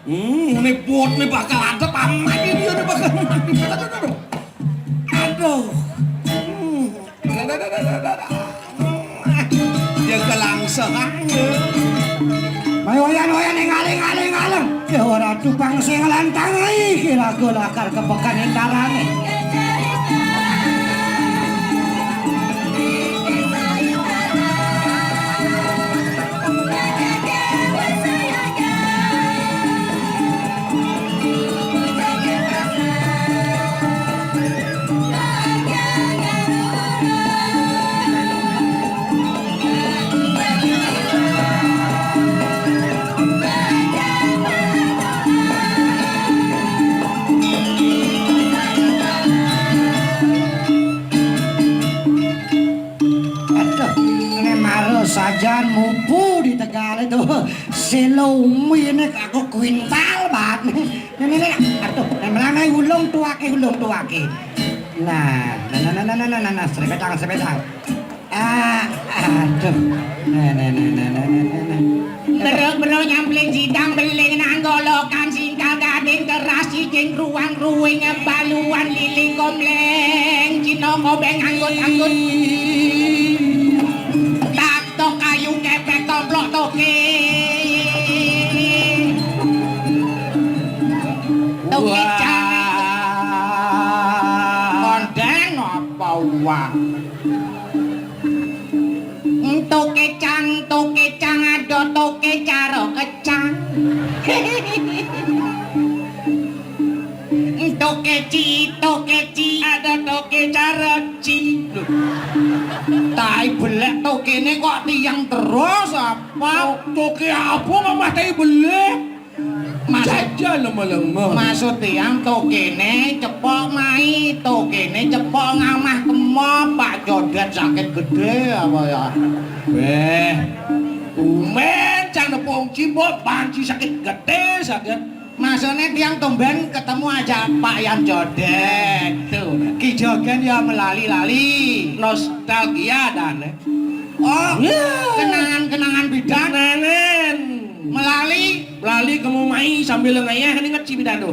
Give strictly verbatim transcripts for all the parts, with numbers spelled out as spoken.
Hmm, ini buat nih bakal ada paman ini, ini bakal mati. Aduh, aduh. Hmm. Ya kelangsungan. Ayo, oyan, oyan, ingaling, ingaling, ingaling. Ya ora tupang sing lantang iki lagu lakar kepekan intarane. Aduh, ini maro sajan mupu di Tegal itu. Selumi ini aku kuintal banget. Ini, ini, aduh, ini melangai ulung tuake, ulung tuake. Nah, nah, nah, nah, nah, nah, nah, nah, nah, serepetang, serepetang. Ah, aduh. Nah, nah, nah, nah, nah, nah, nah, nah. Beruk-beruk nyampling sidang beling nang golokan singkal gading keras cicing ruang ruwing baluan liling komleng cino kobeng anggut-anggut. Tak tok kayu kepek tomplok toke. Toke Wah. Jangan. Kondeng apa wah? Toke cang, toke cang, ado toke caro kecang. Toke ci, toke ci, ado toke caro ci. Lho. Tai belek tokene kok tiang terus apa? Toke apa ngomah tai belek? Mas- Jajal lemah-lemah. Maksud tiang tokene cepok mai, tokene cepok ngamah kemo, Pak Jodet sakit gede apa ya? Weh, tumen cang nepung cimbok panci sakit gede sakit. Maksudnya tiang tumben ketemu aja Pak Yan Jodet. Tuh, Ki Jogen ya melali-lali. Nostalgia dan Oh, Iya. Kenangan-kenangan bidan. Kenangan. Melali. Lali kamu mai sambil ngayah ini nget cibidan tuh.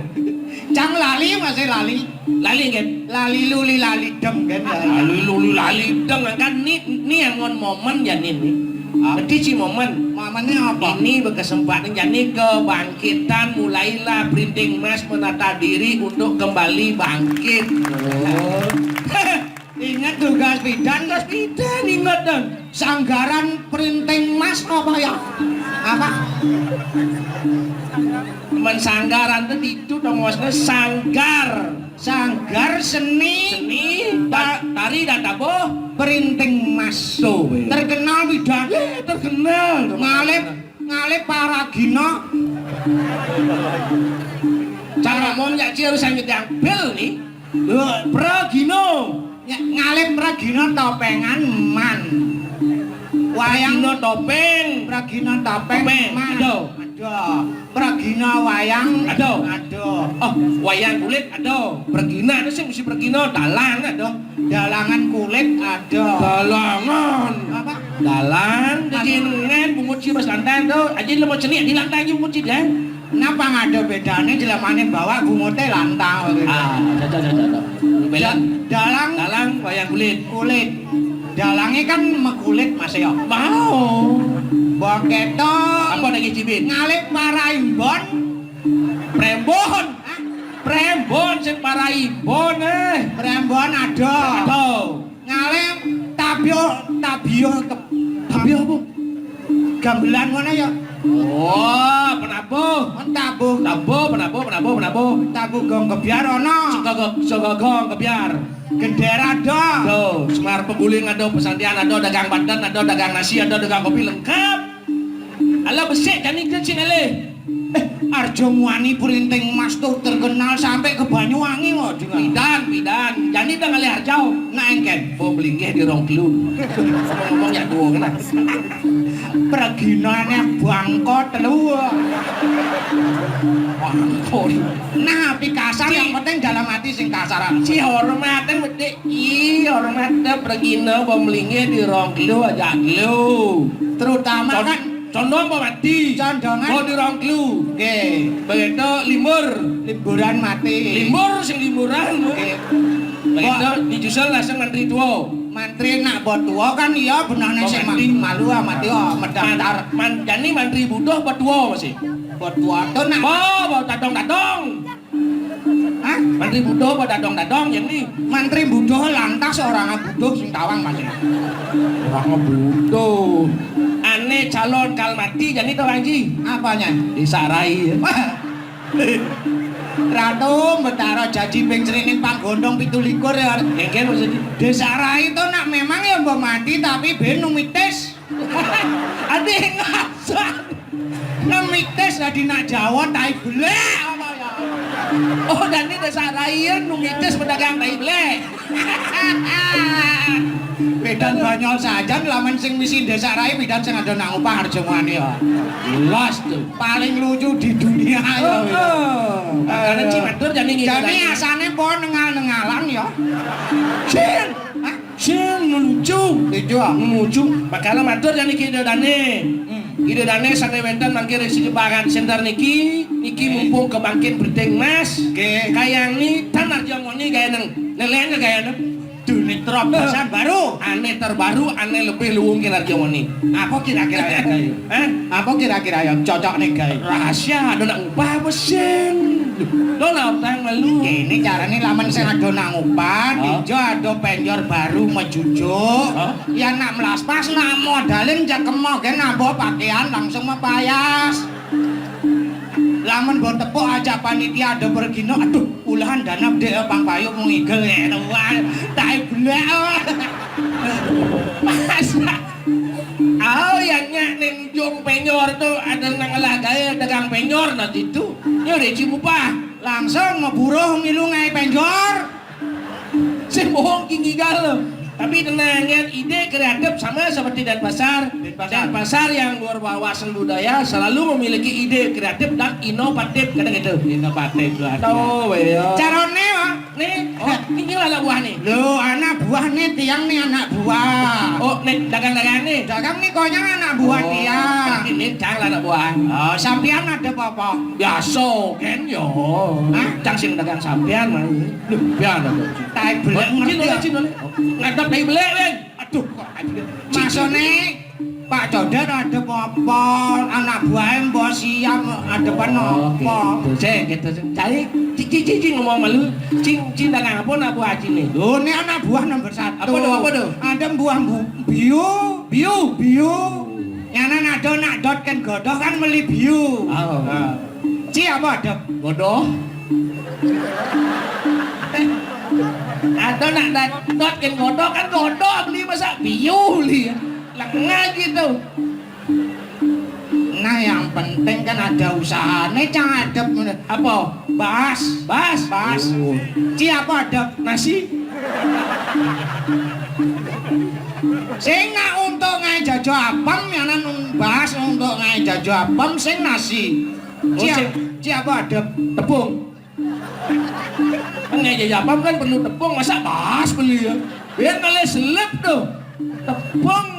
Cang lali masih lali. Lali kan? Lali luli lali dem kan. Lali luli lali dem kan ni ni angon momen ya ni ni. Ah. Jadi ci momen. Momennya apa? Ini berkesempatan jadi kebangkitan mulailah Printing Mas menata diri untuk kembali bangkit. Oh. Ingat tugas bidan, tugas bidan ingat dan. Sanggaran Printing Mas apa ya? Apa? Mensanggaran itu itu dong maksudnya sanggar. Sanggar seni. Seni, ta- tari dan tabuh. Printing Mas. Tuh, iya. Terkenal bidan. Eh, terkenal. Ngalip, ngalip paragina. Cara ngomong ya Ci harus sangat yang bil nih. Lho, Pragina. Ny- ngalih Pragina topengan man. Wayang Pragina topeng. Pragina topeng Topeng, man. Aduh. Aduh. Pragina wayang. Aduh. Aduh. Oh, wayang kulit, aduh. Pragina itu sih mesti Pragina dalang, aduh. Dalangan kulit, aduh. Dalangan. Apa? Dalang, Mas- kecil ngen, bungut sih mas lantai tuh. Aja lo mau cenik di lantai aja bungut sih deh. Napa ngada bedane jelemane bawa gungote lantang gitu. Ah, cocok, cocok, cocok. Bela. Da- dalang Dalang wayang kulit. Kulit. Dalange kan mekulit Mas ya. Mau. Mbok ketok. Apa lagi cibin? Ngalih paraimbon. Prembon. Hah? Prembon sing paraimbon eh. Prembon ada. Aduh. Ngalih tabio tabio ke Gamelan ngono ya. Oh, penabuh. Tabuh. Tabuh, penabuh, penabuh, penabuh. Tabuh gong kebyar ana. Sego, sego gong kebyar. Gender ada. Tuh, Semar Pengguling ada, Pesantian ada, dagang banten ada, dagang nasi ada, dagang kopi lengkap. Ala besik jani jen sing alih. Eh, Arjo Muani Perinting Mas tuh terkenal sampai ke Banyuwangi, waduh. Pidan, pidan. Jani udah ngalih Arjo. Nah, engken. Bom linggih di rong telu. Ngomong ya dua kena. Perginane bangko telu. Bangko. Nah, pikasar yang penting dalam hati sing kasar. Si hormate medik i hormate pergina bom linggih di rong telu aja telu. Terutama kan condong apa mati? Condongan. Oh, di rong telu. Nggih. Begitu limbur. Liburan mati. Limbur sing liburan. Nggih. Begitu dijusul langsung mantri tua. Mantri nak bot tua kan iya benane sing ma-, malu ah mati oh medaftar. Man-, jani mantri butuh bot tua masih. Bot tua tuh nak. Oh, bau tadong-tadong. Hah? Mantri butuh apa dadong-dadong yang ni? Mantri butuh lantas orang butuh sing tawang masih. Orang butuh. Ane calon kalmati jani to Bang Ji. Apanya? Disarai. Ratu Betara jaji ping srining panggondong pitu likur ya. Engke maksudnya. Disarai to nak memang ya mbok mati tapi ben numitis. Ade ngasan. Numitis dadi nak Jawa tai belek apa ya? Oh, dan ini desa Raian numitis pedagang tai belek. Pidan Banyol sajan lamun sing misi desa Rai pidan sing ada nang upah Arjumani ya. Jelas tuh. Paling lucu di dunia ya. Heeh. Makanya Ci Matur jani ngidolani. Jani asane po nengal-nengalan ya. Cil. Hah? Sing nuju. Nuju, ah. Nuju. Makala matur jani Ki Ida Dane. Hmm. Ki Ida Dane sane wenten mangke ring siji bagan center niki, niki mumpung kebangkin Breding Mas. Nggih. Kayang ni tan Arjamoni gawe neng, nelen ke gawe neng. Duh, nitro pesan baru. Ane terbaru, ane lebih luwung ke Arjamoni. Apa kira-kira ya, Gae? Hah? Apa kira-kira ya cocok nih, Gae? Rahasia, ada nak ngubah apa sing? Lo lah utang malu. Ini carane lamun sing ada nak ngubah, oh. Ninja ada penjor baru mejujuk. Oh. Ya nak melas pas nak modalin cek kemo gen nambah pakaian langsung mepayas. Lamun mbok tepuk aja panitia ada pergino, aduh, ulahan dana dek Bang Bayu mung igel ya, wah, tai belek. Masa? Oh, yang nyak ning ujung penyor tuh ada nang olah gaya dagang penyor nanti tuh. Ini udah cimupah. Langsung ngeburuh milu ngai penjor. Sing bohong ki ngigal. Tapi tenang ya, ide kreatif sama seperti Denpasar. Denpasar. Denpasar yang luar wawasan budaya selalu memiliki ide kreatif dan inovatif, kadang gitu. Inovatif tuh ada. Tahu ya. Carone, Pak? Nih, oh, ini lah anak buah nih. Lho, anak buah nih, tiang nih anak buah. Oh, nih dagang-dagang nih. Dagang nih konyang anak buah tiang. Ini cang lah anak buah. Oh, sampean ada apa-apa? Biasa, kan ya. Hah? Cang sing dagang sampean mah. Lho, pian to. Tai belek ngerti. Cin, oleh, Cin, oleh. Ngadep tai belek, Wen. Aduh, kok tai belek. Maksudnya, Pak Codet ada apa? Anak buahnya mbok siap adepan apa? Gitu. Sik, gitu, sik. Cai, Cin, Cin, Cin, Cin, ngomong malu. Cin, Cin, dagang apa anak buah Cin nih? Lho, ini anak buah nomor satu. Apa tuh, apa tuh? Ada buah bu-, biu. Biu? Biu. Yang anak dot kan godoh kan meli biu. Oh. Nah. Ci apa adep? Bodoh. Ada nak dat-, dot kan godoh, kan godoh beli masa biu beli. Lengah gitu. Nah, yang penting kan ada usaha. Nih cang adep. Apa? Bas. Bas. Bas. Oh. Ci apa adep? Nasi. Sing nak untuk ngai jajo apem, yang nan bahas untuk ngai jajo apem, sing nasi. Oh, ci, sing ci apa adep? Tepung. Kan ngai jajo apem kan perlu tepung, masa bahas beli ya? Biar ngalih selip tuh. Tepung.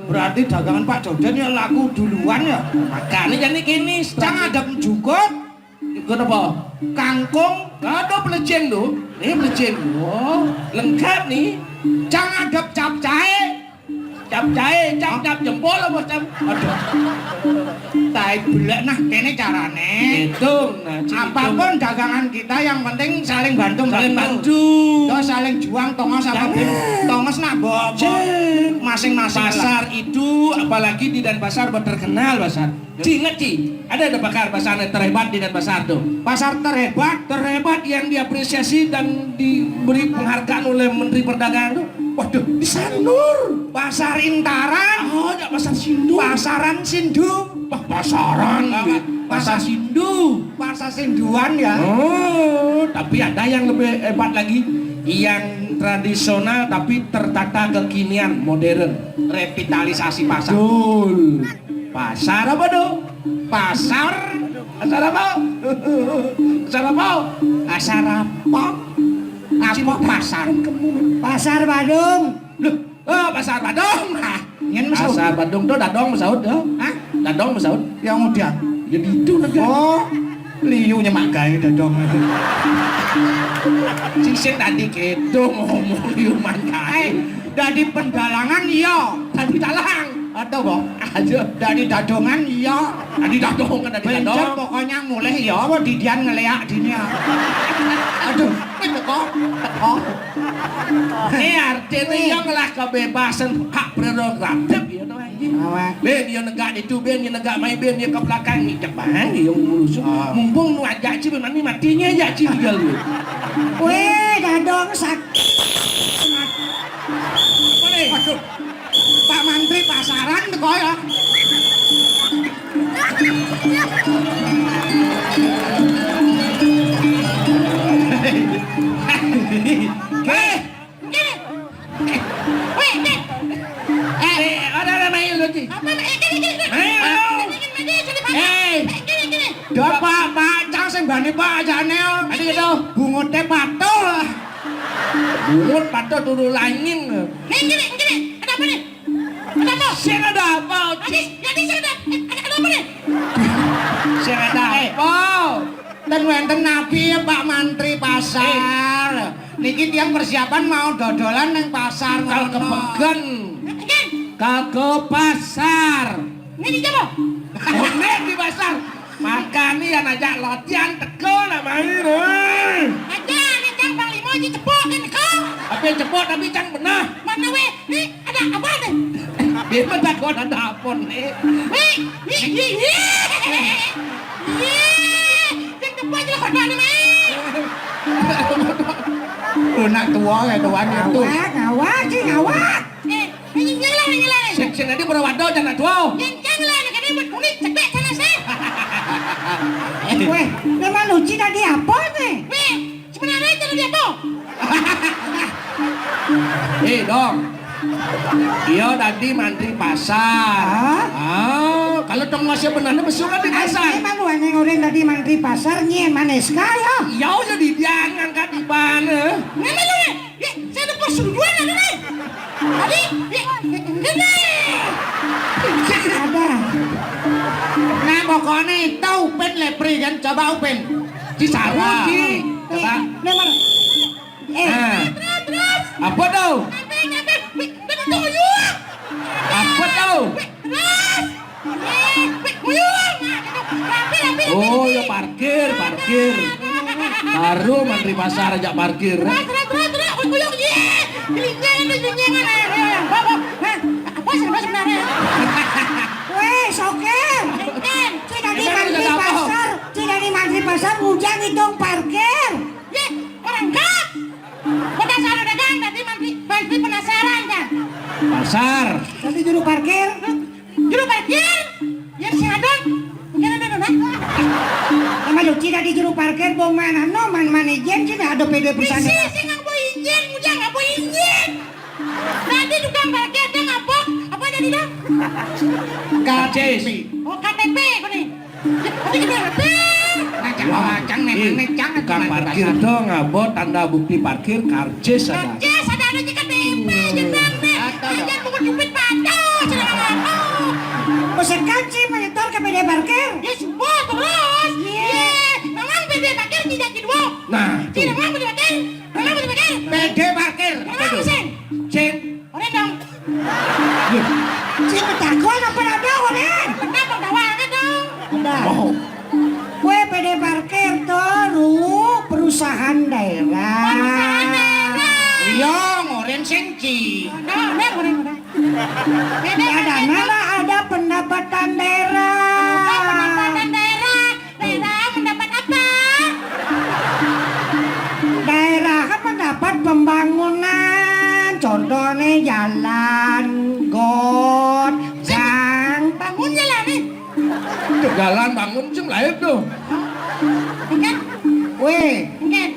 Berarti dagangan Pak Joden ya laku duluan ya? Makanya jadi gini, cang adep jukut. Jukut apa? Kangkung. Gak ada pelecing tuh. Ini pelecing. Oh, lengkap nih. Cang adep capcay. Capcay, cap, cap jempol apa cap? Aduh. Tai belek nah, kene carane. Hitung, nah, Ci, apapun hitung. Dagangan kita, yang penting saling bantu, saling bantu. Terus saling juang, tongos apa, ben tongos nak mbok apa, masing-masing lah. Pasar itu, apalagi di Denpasar, mbok terkenal pasar. Ci, inget, Ci, ada, ada pakar pasar terhebat di Denpasar tuh. Pasar terhebat? Terhebat yang diapresiasi dan diberi penghargaan oleh Menteri Perdagangan tuh. Waduh, di Sanur. Pasar Intaran. Oh, ada Pasar Sindu. Pasaran Sindu. Wah, pasaran. Apa? Pasar Sindu. Pasar Sinduan ya. Oh, tapi ada yang lebih hebat lagi. Yang tradisional tapi tertata kekinian, modern. Revitalisasi pasar. Betul. Pasar apa tuh? Pasar. Pasar apa? Pasar apa? Pasar apa? Apa pasar? Pasar Badung. Loh, oh, pasar Badung. Hah? Yen mesut. Pasar Badung tuh dadong mesut ya. Hah? Dadong mesut. Yang udah. Ya itu lagi. Oh, liu nyemak gawe dadong. Sing sing tadi gitu ngomong liu man gawe. Eh, dadi pendalangan iya. Dadi dalang. Atau kok? Aja. Dadi dadongan iya. Dadi dadongan, dadi dadongan. Pokoknya mulih ya apa didian ngeleak dini ya. Aduh, teko, teko. Ini artinya yang lah kebebasan, hak prerogatif ya, toh, anjing. Awak. Ben, dia negak itu, ben, dia negak main, ben, dia ke belakang, ni cepat, yang ngurus. Ah. Mumpung nu ajak, Ci, mani matinya ajak, Ci, tinggal dia. Weh, dadong sak. Apa nih? Waduh. Pak Mantri pasaran teko ya. Eh, eh, eh, ada, ada main lu, Ci. Apa, eh, kene, kene, kene. Ayo. Kene, kene, kene, kene, kene. Eh. Eh, kene, kene. Dah, Pak, Pak, cang sing bani, Pak, ajane. Ada gitu. Bungute patuh. Bungut patuh turu langing. Nih, kene, kene. Ada apa nih? Ada apa? Sing ada apa, Ci? Adi, ya, Adi, sing ada. Eh, ada, ada apa nih? Sing ada apa? Ten wenten napi ya, Pak Mantri Pasar. Eh. Niki tiang persiapan mau dodolan neng pasar. Kal ngono. Kepegen. Eh, eh. Kal ke pasar. Ini di apa? Onek di pasar. Makane ya ngajak latihan teko nak main. Eh. Aja, nek Cang Panglima aja cepok kan teko. Tapi cepok, tapi Cang benah. Mana weh? Nih, ada apa nih? Dia mah takon ada apa nih? Nih, nih, nih, nih. Nih, yang tempat jelas ada nih, Mai. Oh, nak tua ya, tuan itu. Ngawak, ngawak, sih, ngawak. Eh, ini nyala, ini nyala. Sing, sing nanti pura wado, jangan tua. Yang jangan lah, ini kan buat kulit, cekek sana sih. Weh, memang lucu tadi apa nih? Weh, sebenarnya itu dia apa? Eh, Dong. Iya tadi mantri pasar. Hah? Ah, kalau Dong masih benarnya besok kan di pasar. Emang wani orang tadi mantri pasar, nyien manis kaya. Iya, jadi dia ngangkat di mana? Mana lu, nih? Ya, saya udah pas duluan, ada nih. Tadi, ya, ini. Ada. Nah, pokoknya itu Upin lepri kan, coba Upin. Di sarung, Ci. Coba. Memang. Eh. Nah. Terus, terus. Apa tuh? Nyampe, nyampe. Wih, wih, tunggu, yuk. Apa tuh? Wih, terus. Wih, wih, wih. Nah, gitu. Rapi, rapi, rapi, oh, rapi. Ya parkir, parkir. Baru mantri pasar ajak parkir. Terus, terus, terus, terus. Wih, wih, wih. Gelinjangan, gelinjangan. Eh, eh, eh. Apa, apa? Hah? Apa sih, apa sebenarnya? Weh, sokir. Sokir. Ci tadi mantri pasar, ci tadi mantri pasar, ngujang ngitung parkir. Ye, orang enggak. Penasaran dagang, tadi mantri, mantri penasaran kan? Pasar. Tadi juru parkir. Juru parkir? Ya, si Adon. Mungkin ada, Don, ah? Sama Luci tadi juru parkir, bong mana? No, man, man izin sih, ada P D perusahaan. Isi, sih, nggak mau izin, udah nggak mau izin. Tadi tukang parkir, dia ngapa? Apa tadi, Don? K T P. Oh, K T P, kau nih. Ngacang-ngacang memang. Ih, ngacang tukang parkir dong, apa tanda bukti parkir, karcis ada. Karcis ada, ada di K T P, jenang nih. Ada. Aja buku jepit patuh, jenang apa? Pesekan sih monitor ke P D parkir. Ya, semua terus. Iya. Iya. Memang P D parkir tidak kedua. Nah, tidak tuh. Memang P D parkir. Memang P D parkir. P D parkir. Memang sih. Cek. Orang dong. Cek ketakuan apa ada orang? Kenapa tawa aja dong? Ci. Nah, nah, udah, udah. Ada pendapatan daerah. Pendapatan daerah. Daerah mendapat apa? Daerah kan mendapat pembangunan. Contohnya jalan, got, jang. Bangun jalan nih. Jalan bangun sing lain tuh. Enggak. Weh. Enggak.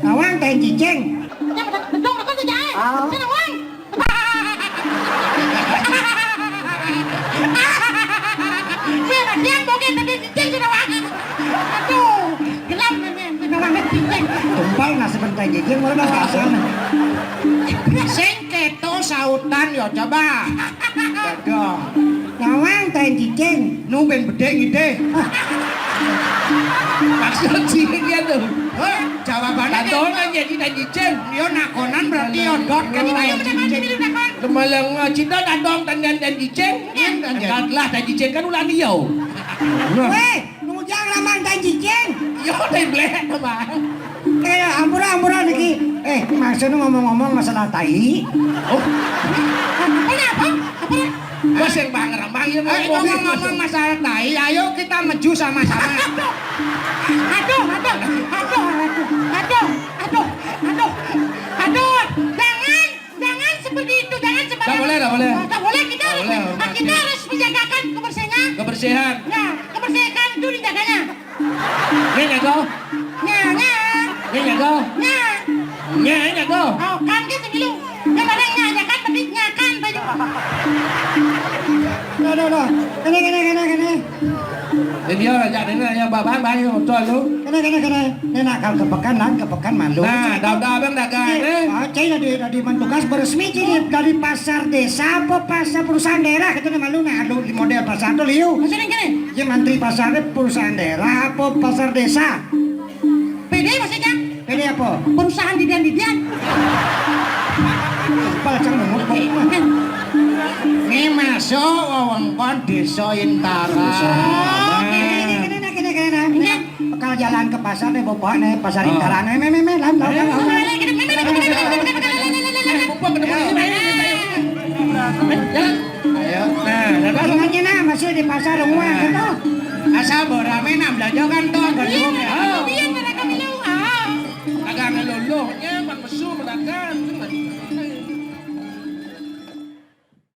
Nawang teh cicing. Betul, betul, betul, betul. Nawang. Weh, bagian bogé tadi cicing sudah wangi. Aduh, gelap nenek, sudah wangi cicing. Tumpal nasi bentai cicing, mana bahasana. Sing keto sautan yo, coba. Aduh. Nawang teh cicing. Nu ben bedé ngidé. Maksud sih dia tuh. Hah? Jawabannya Tantona jadi teh cicing. Yo nakonan berarti yo dot kan. Ayo, ayo, ayo, ayo, ayo. Lemalang, eh, cinta datang tandan dan cicing. Iya, tandan. Enggak lah, dan cicing kan ulah liau. Weh, nujang ramang dan cicing. Yo, teh bleh, teman. Eh, ampura, ampura niki. Eh, maksudnya ngomong-ngomong masalah tai. Oh. Apa nih, apa? Apa nih? Mas yang bang ramang ya, eh, ngomong-ngomong masalah tai, ayo kita meju sama-sama. Aduh, aduh, aduh, aduh, aduh, aduh, aduh, aduh, jangan, jangan seperti itu, jangan sembarangan. Nggak boleh, nggak boleh. Nggak boleh, kita harus, nggak boleh, nggak boleh. Kita harus menjagakan kebersihan. Kebersihan. Ya, kebersihan itu dijaganya. Ini jago. Nya, nya. Ini jago. Nya. Nya, ini jago. Oh, kan gitu dulu. Dia pada nya aja kan, tapi nya kan, Pak. Aduh, aduh. Kene, kene, kene, kene. Ini dia aja, ini yang babang, bang, yang betul lu. Kene, kene, kene. Ini nakal ke pekan, lan ke pekan malu. Nah, dah, dah, abang dagang, eh. Ah, cai dari, dari mantukas beresmi, cai dari, dari pasar desa apa pasar perusahaan daerah, gitu, malu, nah, lu di model pasar tuh, liu. Maksudnya gini? Iya, mantri pasarnya perusahaan daerah apa pasar desa? P D maksudnya? P D apa? Perusahaan didian-didian. Balcang banget, Bang. Ini masuk wewengkon Desa Intara. Oh, kene, kene, kene, kene, kene. Ini bekal jalan ke pasar nih, Bapak nih, pasar Intara nih. Meh, meh, meh, lan, lan, lan, lan. Ayo. Nah, nah, nah. Ingatnya nah, masih di pasar rumah gitu. Asal bawa rame nah, belanja kan tuh, gedung ya. Iya, mereka belum. Ah. Dagang luluhnya, Bang Mesu, dagang.